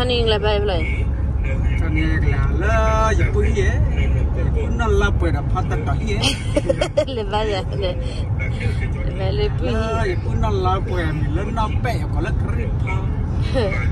န့ၣ်ကလဲၤဘၣ်ဖဲလဲၣ်, န့ၣ်ကလဲၤလၢယပုၢ်ဟံၣ်ဧၢ, ယပုၢ်နီၢ်လါပှဲၤဒီးဖါတၢ်တီၤဟံၣ်ဧၢ, လဲၤဘၣ်, လဲၤလၢပုၢ်ဟံၣ်, ယပုၢ်နီၢ်လါပှဲၤမံၤလၢနီၢ်ပဲာ်အကိးလၢကရံၣ်ဖါ,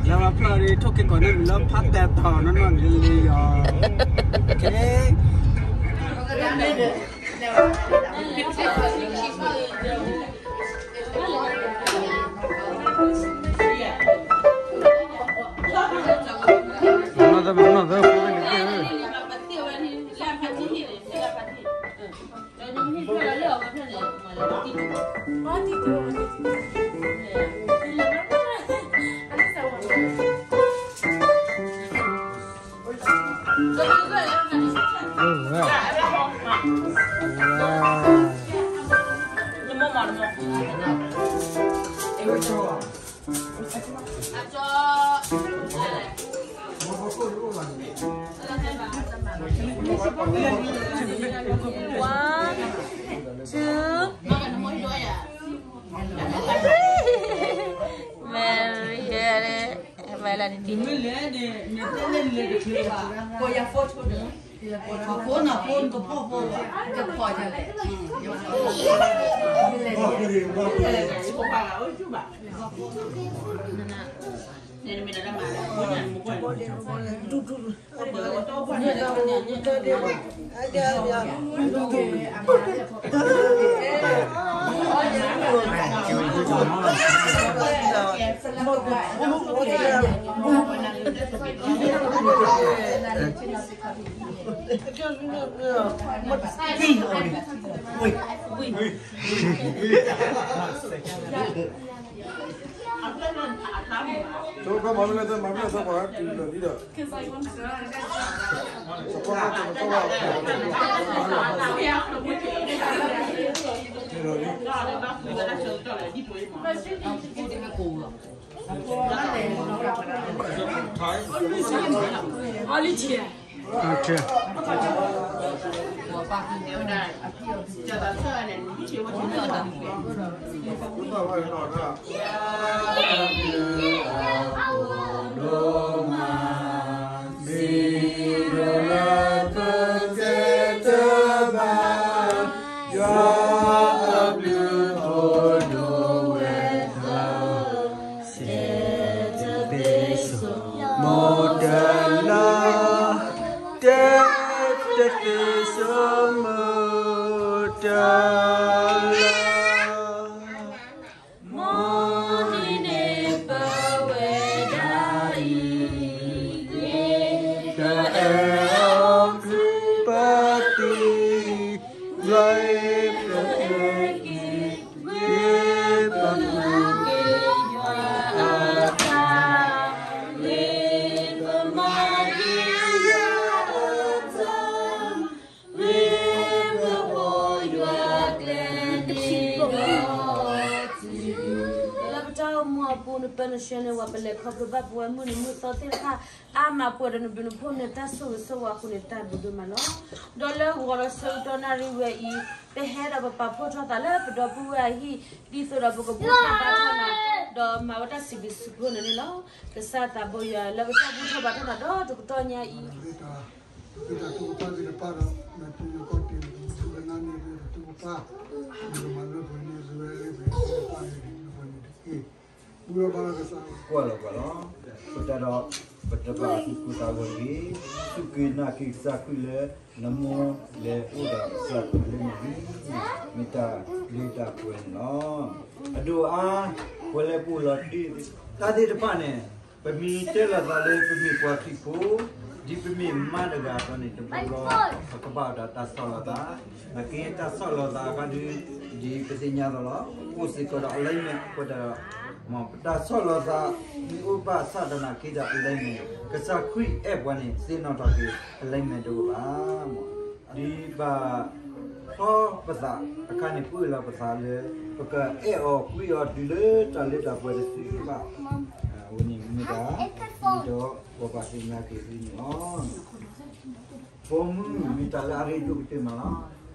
လၢဝဲဖျၢၣ်ဒီးထိၣ်က့ၤကီးန့ၣ်မံၤလၢဖါတဲတီၤနီၢ်နီၢ်လံလံယီၤ, One, two, very good. လၢပတၢ်အိၣ်မူအပူၤ နပၢနဆှၢန့ၢ်ဝဲ ပလဲၤခီဖျိဘၣ်ပဝဲမုၢ်နံၤမုၢ်သီသ့ၣ်တဖၣ် အါမးပှဲၤဒီးနဘျုးနဖှိၣ်န့ၣ် တၢ်ဆိၣ်ဂ့ၤဆိၣ်ဝါအဃိန့ၣ် တၢ်ဘျုးဒိၣ်မးလီၤ. ဒီးလၢဂီၤဒီးဆၢကတီၢ်နၣ်ရံၣ်ဝဲအံၤ ပဟဲဒီးပပာ်ဖှိၣ်ထီၣ်သးလၢပဒီပုၢ်ဝဲၢ်အဟံၣ် ဒ်သိးဒီးပကဘူၣ်ထီၣ်ဘါထီၣ်နၤ ဒီးမၤဝဲတၢ်စံးဘျုးစံးဖှိၣ်န့ၣ်န့ၣ်လီၤ. ကစၢ်သးဘိယွၤလၢပတၢ်ဘူၣ်ထီၣ်ဘါထီၣ်နၤဒီးတကတီၢ်ညါအံၤ ပတၢ်ကူၣ်တၢ်ကပၤသ့ၣ်တဖၣ်ဒီး နတူၢ်နကီၢ်တ့ၢ် နကမူထူကနၣ်န့ၢ် ပတၢ်ကူၣ်တၢ်ကပၤ နကမၤလၢပှဲၤန့ၢ် ပဝဲလၢပှဲၤန့ၢ် ပှဲၤန့ၢ်တက့ၢ်. ဘူၣ်ထီၣ်ဘါထီၣ်ကစၢ် ကွၢ်လီၤကွၢ်လီၤ. ပတၢ်ဒီး ပတဘၣ်သူၣ်ကိၢ်သးဂီၤတဂ့ၤ, စူၢ်က့ၤနာ်က့ၤကစၢ်ခရံာ်လၢ နမိၢ်လဲၤအိၣ်ဒီးကစၢ်ခရံာ်လၢနဂံၢ် မ့ၢ်တၢ်လၢတၢ်ပှဲၤန့ၣ်လီၤ. အဒိၣ်အါ ပှၤလၢပအိၣ်လီၤတ့ၢ် တၢ်သ့ၣ်တဖၣ်န့ၣ် ပမ့ၢ်တဲလီၤသးလၢပမ့ၢ်ပှၤခရံာ်ဖိ ဒ်ပမ့ၢ်မါတဂၤအသိးန့ၣ် တဘျီဘျီ ပကဘၣ်အိၣ်ဒီးတၢ်ဆီၣ်လီၤသး, နာ်က့တၢ်ဆီၣ်လီၤသးအခါဒုး ဒ်ပသ့ၣ်ညါလီၤလီၤ အိၣ်စ့ၢ်ကီးဒီး alignment အဃိဒီး ပတၢ်ဆီၣ်လီၤသး မ့ၢ်အိၣ်ဘၣ်ဆၣ်သနာ်က့ဒီး alignment န့ၣ် ကစၢ်ခရံာ်အဲၣ်ပှၤန့ၣ် သ့ၣ်နီၣ်ထီၣ်က့ၤ alignment တအိၣ်ဘၣ်. ဒ်ဘၣ် ထီပသးအခါန့ၣ် ပအၢၣ်လီၤပသးလၢ ပကအဲၣ်အီၤကွံအီၤတုၤလၢတၢ်လၢတၢ်ပှဲၤတစုဘၣ်. အဝဲန့ၣ်မ့ၢ်တၢ် ဒီးပဘၣ်သ့ၣ်ညါက့ၤသုန့ၣ်လီၤ. ပိာ်မုၣ်မ့ၢ်တၢ်လၢအရ့ဒိၣ်ကတၢၢ်မး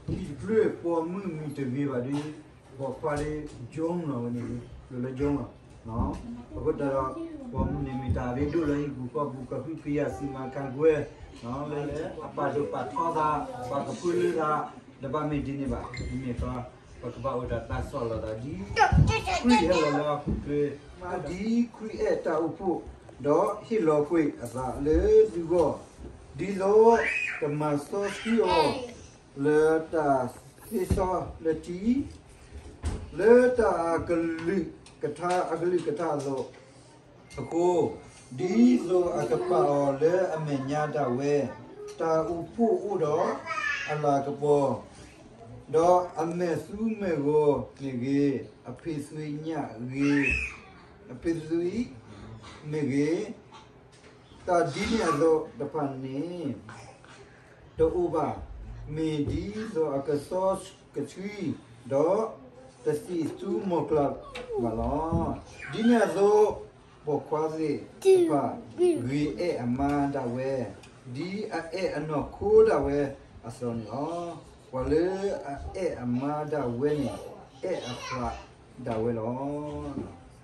လီၤ. တဖျၢၣ်ပိာ်မုၣ်မ့ၢ်တဂ့ၤဘၣ်ဒီး ပိာ်ခွါဒီး John လီၤဝဲန့ၣ် လၢ John လီၤ. အဃိသတးဒီး ပိာ်မုၣ်န့ၣ်မ့ၢ်တၢ်ရ့ဒိၣ်လၢဟံၣ်ပူၤဃီပူၤ ကဟုကယာ်စံးမၤကၤကွဲ လၢအပာ်ဒိၣ်ပာ်ထီသး ပှၤကဖုလၢသး တဘၣ်မ့ၢ်ဒ်န့ၣ်ဘၣ်. မ့မ့ၢ်ဃီ ပကဘၣ်အိၣ်ဒီးတၢ်ဆီၣ်လီၤသးဒ်ခရံာ်ဟဲလီၤလၢဟီၣ်ခိၣ်ချၢ, ဒ်ခရံာ်အဲၣ်တၢ်အိၣ်ဖှိၣ် ဒီးဟ့ၣ်လီၤကွံာ်အသးလၢသုဂီၢ်, ဒ်သိးကမၤစီဆှံအီၤ လၢတၢ်သ့စီလၢထံ လၢတၢ်အကလုၢ်ကထါ အကလုၢ်ကထါအသိး, အဃိ, ဒ်သိးအကပာ်အီၤလၢအမဲာ်ညါဒၣ်ဝဲ, တၢ်အိၣ်ဖှိၣ်အိၣ်ဒီးအလၤကပီၤ, ဒီးအမဲာ်သူမဲာ်ဂီၤမ့ၢ်ဂ့ၤ, အဖံးသွံၣ်ညၣ်ဂ့ၤ, အဖံးသွံၣ်မ့ၢ်ဂ့ၤ, တၢ်ဒ်န့ၣ်အသိးတဖၣ်န့ၣ် တအိၣ်ဘၣ်, မ့ၢ်ဒ်သိးအကစီကဆှံ, ဒီးတသံၣ်သူမီၤကျၢ်ဘၣ်လီၤ. ဒ်န့ၣ်အသိး, ပိာ်ခွါသ့ၣ်တဖၣ် ဂ့ၤအဲၣ်အမါဒၣ်ဝဲ, ဒ်အအဲၣ်အနီၢ်ခိဒၣ်ဝဲအသိးန့ၣ်လီၤ. ပှၤလၢအအဲၣ်အမါဒၣ်ဝဲန့ၣ် အဲၣ်အသးဒၣ်ဝဲလီၤ.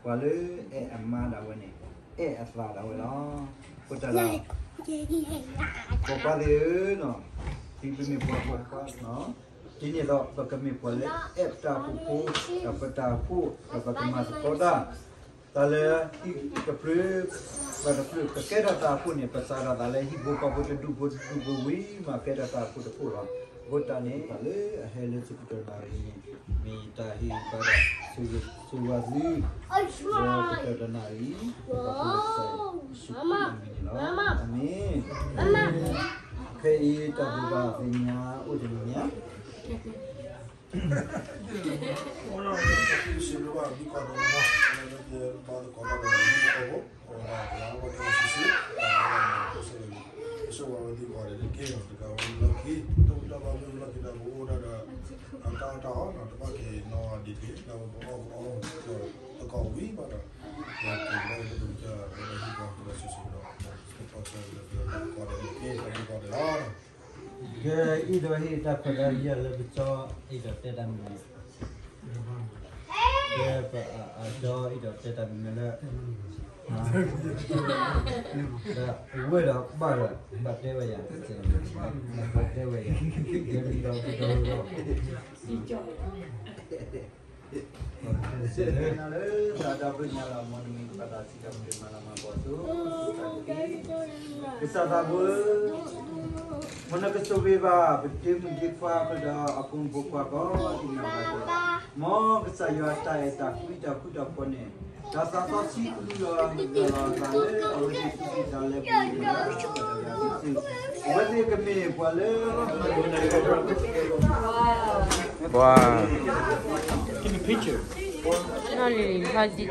ပှၤလၢအဲၣ်အမါဒၣ်ဝဲန့ၣ် အဲၣ်အသးဒၣ်ဝဲလီၤ. အဃိတၢ်ဒီး ပိာ်ခွါသ့ၣ်ဧၢ, ဒ်ပမ့ၢ်ပှၤပိာ်ခွါ, ဒ်န့ၣ်ဒီး ပကမ့ၢ်ပှၤလၢအဲၣ်ပတၢ်အိၣ်ဖှိၣ်ဖိ ဒီးပတၢ်အိၣ်ဖှိၣ် ဒီးပကမၤသကိးတၢ် တၢ်လၢဟံၣ်တဖျၢၣ်, ပတဖျၢၣ် ပကဲထီၣ်တၢ်အိၣ်ဖှိၣ်န့ၣ် ပစးထီၣ်သးလၢဟံၣ်ဖိဃီဖိတဒူၣ်ဖိတဒူၣ်ဖိဝံၤမး ကဲထီၣ်တၢ်အိၣ်ဖှိၣ်တဖျၢၣ်လီၤ. အဃိတၢ်န့ၣ် တၢ်လၢအဟဲလၢသုကတၢၢ်နၣ်ရံၣ်န့ၣ် မ့ၢ်တၢ်ဟ့ၣ်ဘၣ်ဒီး ဆိၣ်ဂ့ၤဆိၣ်ဝါသု လၢကတၢၢ်တနၣ်ရံၣ် ပကစၢ်ယ့ၣ်ၡူးခရံာ်အမံၤန့ၣ်လီၤ. အၤမ့ၣ်. ခဲအံၤတၢ်ဘိးဘၣ်သ့ၣ်ညါအိၣ်တနံၤညါ ကဲ အဲၣ်ဒိးဟ့ၣ်တၢ်ခွဲးတၢ်ယာ်လၢပကၠီ အဲၣ်ဒိးတဲတၢ်မနုၤလဲၣ်. ကဲ ပအကၠီ အဲၣ်ဒိးတဲတၢ်မနုၤလဲၣ်. ဒီးအဝဲဒီးဘၣ်ဒီး ဘၣ်တဲဝဲယၤ, ဘၣ်တဲဝဲယၤ, တဲဝဲယၤ, တဲဝဲယၤ, လၢတၢ်ဒီဖျၢၣ်ညါလီၤ မ်နမံၤကဘၣ်တၢ်စံးထီၣ်ပတြၢၤမၤလၤမၤကပီၤအသိး, ကစၢ်သးဘိဧၢ, မ်နကဆိၣ်ဂ့ၤဘၣ် ပတံၤမုၣ်တံၤခွါ ပဒီးအဖိမုၣ်ဖိခွါကိးဒံးနီၢ်ဂၤဒဲး, မ်ကစၢ်ယွၤတၢ်အဲၣ်တၢ်ကွံတၢ်ဃူတၢ်ဖိးန့ၣ် တၢ်သးစီဆှံကလူးလီၤမုၢ်လီၤသးလၢအဝဲသ့ၣ်တၢ်လဲၤပူၤ အဝဲသ့ၣ်ကမ့ၢ်ပှၤလၢ Wow. Take a picture. Not really, not this.